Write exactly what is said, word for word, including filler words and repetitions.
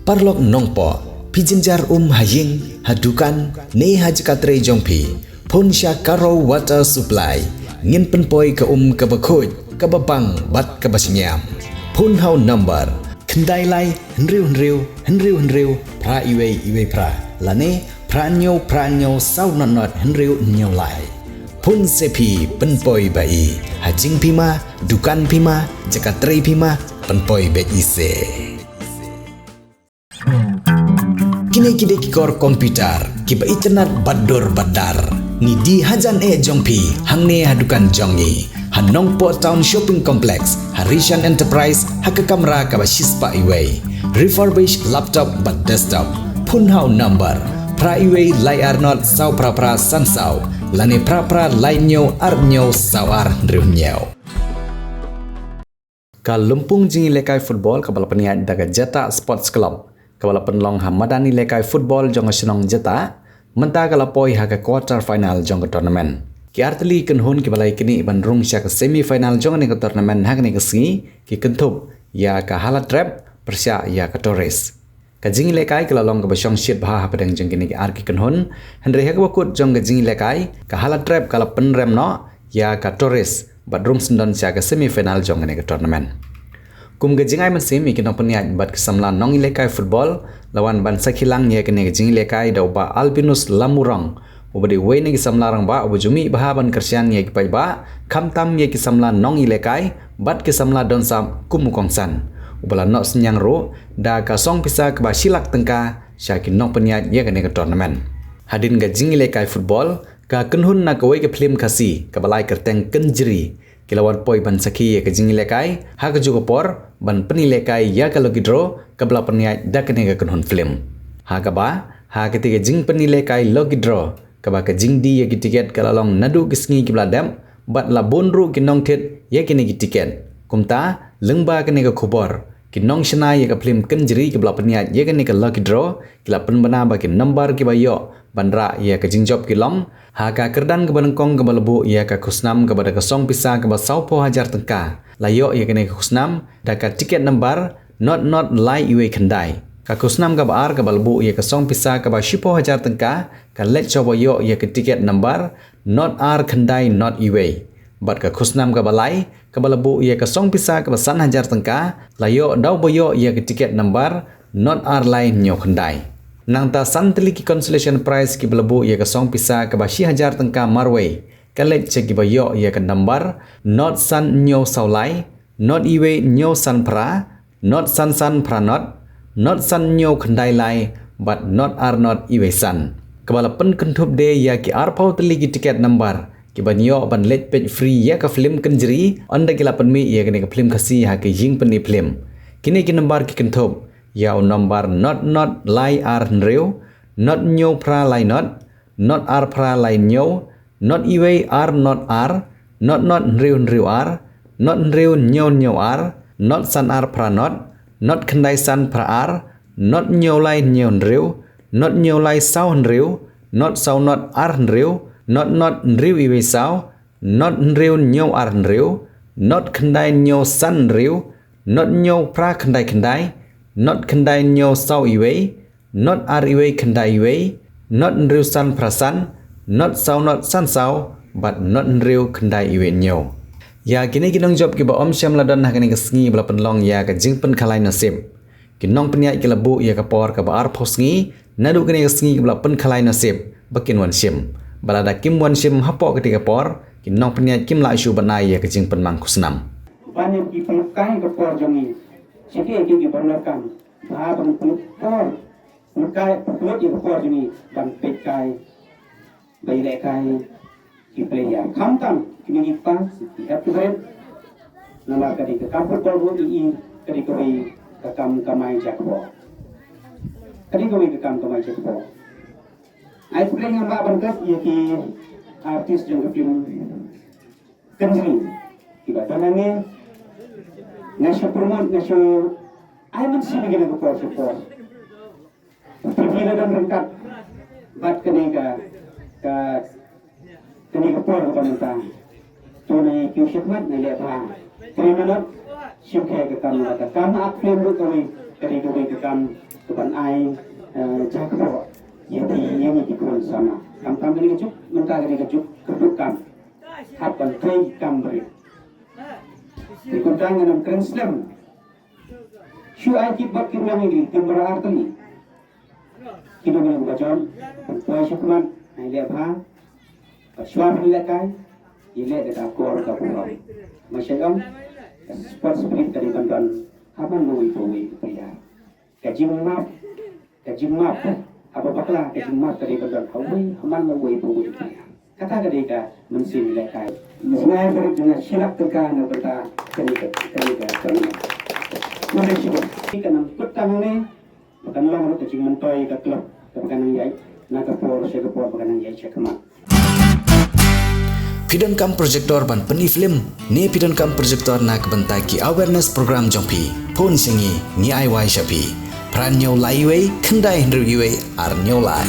Paralok nongpoh, phi jynjar um ha ïing, ha dukan, ne ha jaka trei jong phi. Phone sha Karo Water Supply. Ngin pynpoi ka um kaba khuid, kaba bang, bad kaba shngiam. Phone ha u number khyndai lai, hynriew hynriew, hynriew hynriew, phra iwei iwei phra. Lane, phra hynñiew, phra hynñiew, saw nod nod, hynriew hynñiew lai. Phone se phi, pynpoi ba i. Ha jingphi ma, dukan phi ma, jaka trei phi ma, pynpoi beit i se. Kine ki dei ki kor computer, kiba itynnad bad dur bad dar. Ngi die hajan eh jong phi, hangne ha dukan jong ngi. Ha Nongpoh Town Shopping Complex, ha Rishan Enterprise, ha ka kamra kaba shispah iwei. Refurbish laptop bad desktop. Phone ha u number phra iwei lai ar nod saw phra phra san saw, lane phra phra lai hynñiew ar hynñiew saw ar hynriew hynñiew. Ka lympung jingïalehkai football kaba la pynïaid da ka Jatah Sports Club, kaba la pynlong ha madan ïalehkai football jong ka shnong Jatah, mynta ka la poi ha ka quarter final jong ka tournament. Ki artylli ki kynhun kiba la ïaknieh ban rung sha ka semi final jong kane ka tournament ha kane ka sngi, ki kynthup ïa ka Halatrep pyrshah ïa ka Tourist. Ka jingïalehkai ka la long kaba shongshit bha hapdeng jong kine ki ar ki kynhun, hynrei ha kaba kut jong ka jingïalehkai, ka Halatrep ka la pynrem noh ïa ka Tourist bad rung syndon sha ka semi final jong kane ka tournament. Kum ka jingai mynsiem ïa ki nongpynïaid bad ki samla nongïalehkai football, la wan ban sakhi lang ïa kane ka jingïalehkai da u Bah Albinus Lamurong, uba dei uwei na ki samla rangbah uba ju mih bha ban kyrshan ïa ki paidbah, khamtam ïa ki samla nongïalehkai bad ki samla don sap kum u kongsan, uba la noh synñiang ruh da ka song pisa kaba shi lak tyngka sha ki nongpynïaid ïa kane ka tournament. Hadien ka jingïalehkai football, ka kynhun na kawei ka phlim Khasi kaba la ai kyrteng Kynjri, ki la wan poi ban sakhi ïa ka jingïalehkai ha kajuh ka por ban pynïalehkai ïa ka lucky draw kaba la pynïaid da kane ka kynhun phlim. Ha kaba, ha katei ka jingpynïalehkai lucky draw, kaba ka jingdie ïa ki tiket ka la long naduh ki sngi kiba la dep, bad la bun ruh ki nongthied ïa kine ki tiket. Kumta, lyngba kane ka khubor, ki nongshna ïa ka phlim Kynjri kiba la pynïaid ïa kane ka lucky draw, ki la pynbna ba ki nambar kiba ïoh ban rah ïa ka jingjop ki long ha ka kyrdan kaba nyngkong kaba la buh ïa ka khusnam kaba da ka song pisa kaba sawphew hajar tyngka. La ïoh ïa kane ka khusnam da ka tiket nambar nod nod lai iwei khyndai. Ka khusnam kaba ar kaba la buh ïa ka song pisa kaba shiphew hajar tyngka, ka leit sha uba ïoh ïa ka tiket nambar nod ar khyndai nod iwei. Bad ka khusnam kaba lai, kaba la buh ïa ka song pisa kaba san hajar tyngka, la ïoh da uba ïoh ïa ka tiket nambar nod ar lai hynñiew khyndai. Nangta san tylli ki consolation prize kiba la buh ïa ka song pisa kaba shi hajar tyngka marwei, ka leit sha kiba ïoh ïa ka nambar nod san hynñiew saw lai, nod iwei hynñiew san phra, nod san san phra nod, nod san hynñiew khyndai lai, bad nod ar nod iwei san. Kaba la pynkynthup de ïa ki arphew tylli ki tiket nambar kiban ïoh ban leit peit free ïa ka phlim Kynjri, ynda ki la pynmih ïa kane ka phlim Khasi ha ki ïing pynmih phlim. Kine ki nambar ki kynthup ïa u nambar nod nod lai ar hynriew, nod hynñiew phra lai nod, nod ar phra lai hynñiew, nod iwei ar nod ar, nod nod hynriew hynriew ar, nod hynriew hynñiew hynñiew ar, nod san ar phra nod, nod khyndai san phra ar, nod hynñiew lai hynñiew hynriew, nod hynñiew lai saw hynriew, nod saw nod ar hynriew, nod nod hynriew iwei saw, nod hynriew hynñiew ar hynriew, nod khyndai hynñiew san hynriew, nod hynñiew phra khyndai khyndai, nod khyndai hynñiew saw iwei, nod ar iwei khyndai iwei, nod hynriew san phra san, nod saw nod san saw, bad nod hynriew khyndai iwei hynñiew. Ïa kine ki nongjop kiba ym shym la don ha kane ka sngi ba la pynlong ïa ka jingpynkhalai nasib. Ki nongpynïaid ki la buh ïa ka por kaba arphew sngi naduh kane ka sngi kaba la pynkhalai nasib ba kin wan shim. Ba lada kim wan shim hapoh katei ka por, ki nongpynïaid kim lah shuh ban ai ïa ka jingpynmang khusnam. Ban ïa ki pynlehkai ka por jong ngi. Sha kiei kiei ki ban lehkai. Ba ban pynlehkai por. Pynlehkai, pynlehkai ïa ka por jong ngi ban pynlehkai. Ba ïalehkai ki player. Khamtam kine ki pass, ki have to win. Namar ka dei ka kam football ruh i, i ka dei kawei ka kam kamai jakbor. Ka dei kawei ka kam kamai jakbor. Ai pynlehkai ngam lah ban klet ïa ki artist jong ka film Kynjri. Kiba don hangne, nga shu promote, nga shu ai mynsiem ïa kine ki por shu por. Phi la dang ryngkat bad kane ka, ka, kane ka por kaba mynta. To nang ïa kiew shakhmat nang leh bha. Three minute, shu khie ka kam, ka kam act film ruh kawei, ka dei kawei ka kam Ka ban ai, eh, ja ka pyrthei ïa ki, ïa ngi ki khun samla. Khamtam kane ka juk, mynta kane ka juk kyrduh kam. Hap ban trei kam briew. Te kumta ngan ym kren slem. Shu ai ki bad ki ruh ngi ki mra ar tylli. Ki dang ngi ba jon, ban poi sha khmat, ai leh bha. Ba shuwa phi lehkai, ïa leh da ka akor ka burom. Ma sha ong, ka sports spirit ka dei ban don ha man uwei pa uwei u player. Ka jingmap, ka jingmap, haba bakla ka jingmap ka dei ban don ha uwei, ha man uwei pa uwei u player. Kata ka dei ka mynsiem lehkai. Jngai bad jngai shilak tyngka na bynta kane ka, kane ka tournament. Khublei shibun. Ka nang kut tang ne, ba kan long ruh ka jingmyntoi ka club, kaba kan nang ïaid na ka por sha ka por, ba kan nang ïaid sha khmat. Phi donkam projector ban pyni film ne phi donkam projector na ka bynta ki awareness program jong phi? Phone sha ngi, ngi ai wai sha phi. Phra hynñiew lai wei, khyndai hynriew wei, ar hynñiew lai.